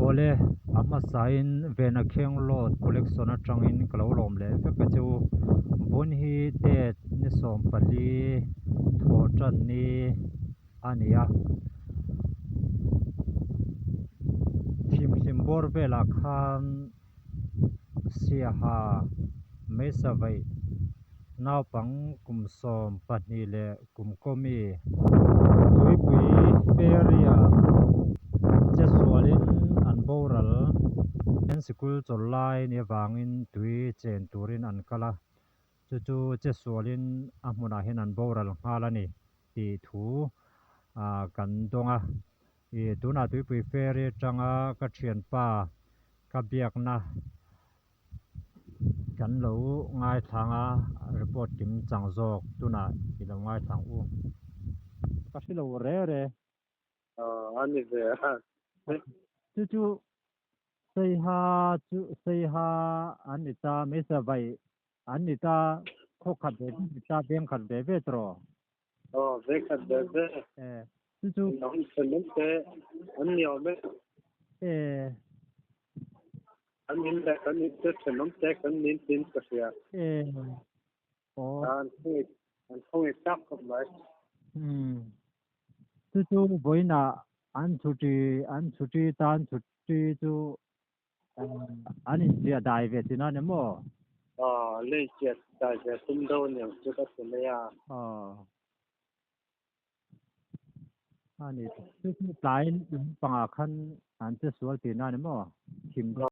Awle, a hmasain Vena Khenglawt collection atangin ka lo lawm leh vek a che u. Vawiin hi date ni 14 thawh tan ni a ni a. Thimhlim bawr velah khan Siaha Meisa vaih naupang kum 12 leh kum kawmi tuipui ferry-ah che sualin an boral. An sikul chawlh lai ni avangin tui chen turin an kal a, chu chu che sualin a hmunah hian an boral nghal a ni tih thu kan dawng a. Ih tunah tuipui ferry atanga ka thianpa ka biakna kan lo ngaithlang a report kim chang zawk tunah i lo ngaithlang u. Ka hre lo re re. Aw a ni ve a. Chu chu Seiha chu Seiha an ni ta Meisa vai an ni ta khaw khat ve ve ni ta veng khat ve ve tawh. Aw veng khat ve ve. Chu chu. An thenawm te an ni awm e. An in leh kan in te thenawm te kan nin tin ka hria. Aw. An khawngaih an khawngaih tak khawp mai. Umm. Chu chu vawiinah an chhuti an chhuti tan chhuti chu an inchiah dai ve thin a ni maw? Aw, lei chiah dai ve tum deuh a niang chu ka ti mai a. Aw. A ni, chu chu tlai lung pangah khan an che sual tihna a ni maw? Thim deuh.